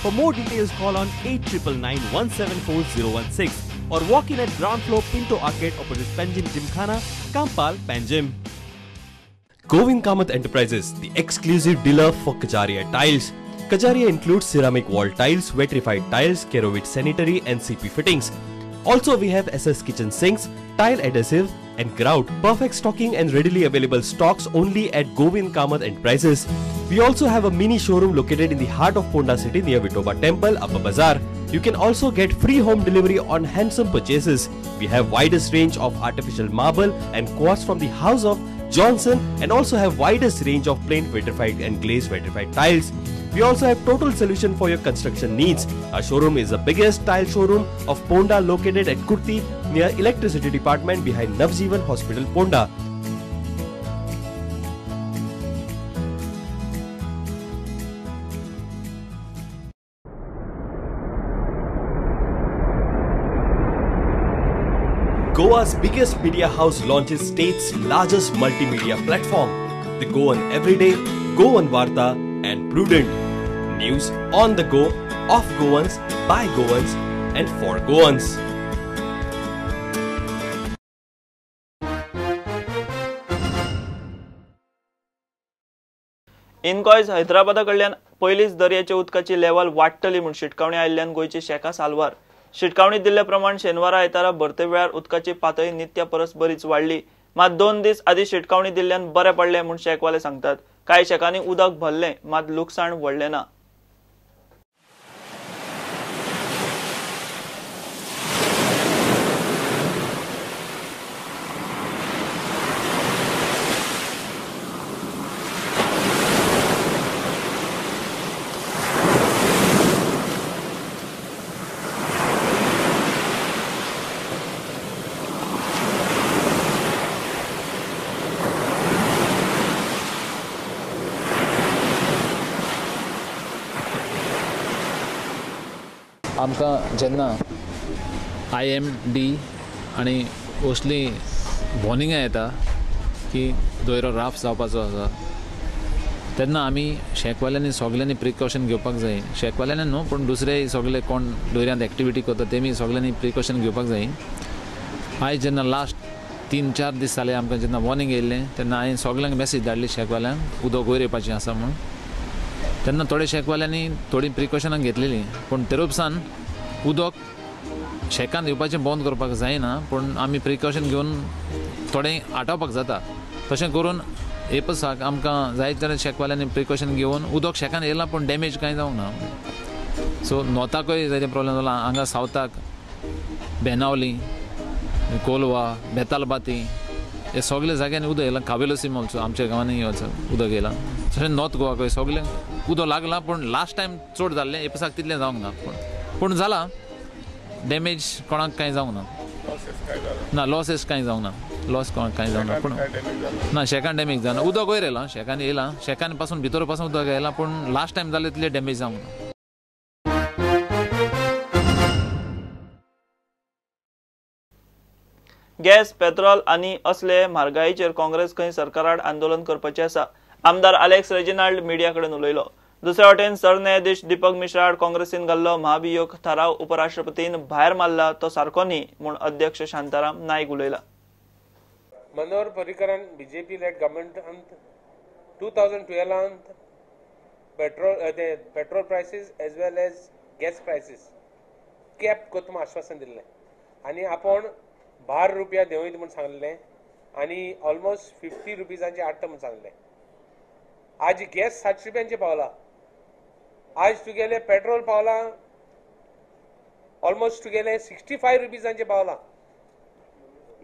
For more details call on 8999174016 or walk in at ground floor Pinto Arcade opposite Panjim Gymkhana, Campal, Panjim. Govind Kamath Enterprises, the exclusive dealer for Kajaria tiles. Kajaria includes ceramic wall tiles, vitrified tiles, Kerovit sanitary and CP fittings. Also, we have SS kitchen sinks, tile adhesive and grout. Perfect stocking and readily available stocks only at Govind Kamath Enterprises. We also have a mini showroom located in the heart of Ponda city near Vitoba Temple, Upper Bazaar. You can also get free home delivery on handsome purchases. We have widest range of artificial marble and quartz from the house of Johnson and also have widest range of plain vitrified and glazed vitrified tiles. We also have total solution for your construction needs. Our showroom is the biggest tile showroom of Ponda located at Kurti near Electricity Department behind Navjeevan Hospital, Ponda. Goa's biggest media house launches state's largest multimedia platform, the Goan Everyday, Goan Varta and Prudent. News on the go, of Goans, by Goans and for Goans. INCOIS हैदराबादा कडल्यान पयलींच दर्याच्या उदकाची level वाडटली म्हूण शिटकावणी आयिल्ल्यान गोंयची शेकां साल्वार. शिटकावणी दिल्ले प्रमाण शेनवारा आयतारा भरते वेळार उदकाची पातळी नित्या परस बरीच वाडली. मात 2 दीस आदी शिटकावणी दिल्ल्यान बरें पडलें म्हूण शेकवाले सांगतात. कांय शेकांनी उदक भरलें मात लुकसाण व्हडलें ना. आमकां जेन्ना IMD आनी असली वॉर्निंगां येता की दर्यो राफ जावपाचो आसा तेन्ना आमी शेकवाल्यांनी सगल्यांनी प्रिकॉशन घेवपाक जाय. शेकवाल्यांनी न्हू पूण दुसरे सगळे कोण दर्यांत एक्टिविटी करता तेमी सगल्यांनी प्रिकॉशन घेवपाक जाय. आयज जेन्ना लास्ट 3-4 दीस जाले आमकां जेन्ना वॉर्निंग येयल्लें तेन्ना हांवें सगल्यांक मॅसेज धाडली शेकवाल्यांक उदक वयर येवपाचें आसा म्हूण. तेन्ना थोडे शेकवाल्यांनी थोडीं प्रिकॉशनां घेतलेलीं पूण ते उपसान उदक शेकान येवपाचें बंद करपाक जायना पूण आमी प्रिकॉशन घेवन थोडें आटोवपाक जाता. तशें करून हे पसाक आमकां जायते तरेन शेकवाल्यांनी प्रिकॉशन घेवन उदक शेकान येयलां पूण डॅमेज कांय जावंक ना. सो नॉर्थाकूय जायते प्रॉब्लेम जाला. हांगा सावथाक बेनावली, कोलवा, बेतालबाती हे सगळे जाग्यांनी उदक येयलां. कावेलोसीम ऑल्सो आमच्या गांवांनी उदक येयलां. तशें नॉर्थ गोवाकूय सगळें उदक लागलां पूण लास्ट टायम चड जाल्लें हे पसाक तितलें जावंक ना पूण जालां डॅमेज कोणाक कांय जावंक ना. ना लॉसीस कांय जावंक ना. लॉस कोणाक कांय जावंक ना पूण ना शेकान डॅमेज जावना. उदक वयर येयलां शेकान येयलां शेकान पासून भितर पासून उदक येयलां पूण लास्ट टायम जालें तितलें डॅमेज जावंक ना. गॅस, पेट्रोल आनी असले म्हारगायेचेर काँग्रेस खंय सरकाराआड आंदोलन करपाचें आसा. आमदार आलेक्स रेजिनाल्ड मिडिया कडेन उलयलो. दुसऱ्या वटेन सरन्यायाधीश दीपक मिश्रा आड काँग्रेसीन घाल्लो महाभियोग थाराव उपराष्ट्रपतीन भायर मारला तो सारको न्ही म्हूण अध्यक्ष शांताराम नाईक उलयला. मनोहर पर्रीकरान बीजेपी लेड गव्हर्मेंटान 2012 petrol prices as well as gas prices cap करता म्हूण आश्वासन दिल्लें आनी आपूण 12 रुपया देंवयत म्हूण सांगलें आनी ऑलमोस्ट 50 रुपीजांचे हाडटा म्हूण सांगलें. आज गॅस 60 रुपयांचे पावला. आज तुगेले पेट्रोल पावला ऑलमोस्ट तुगेले 65 रुपीजांचे पावला.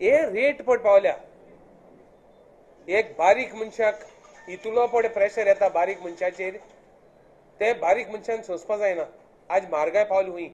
हे रेट पड पावल्या. एक बारीक मनशाक इतलो पड प्रेशर येता बारीक मनशाचेर ते बारीक मनशान सोंसपा जायना. आज म्हारगाय पावली हुंय.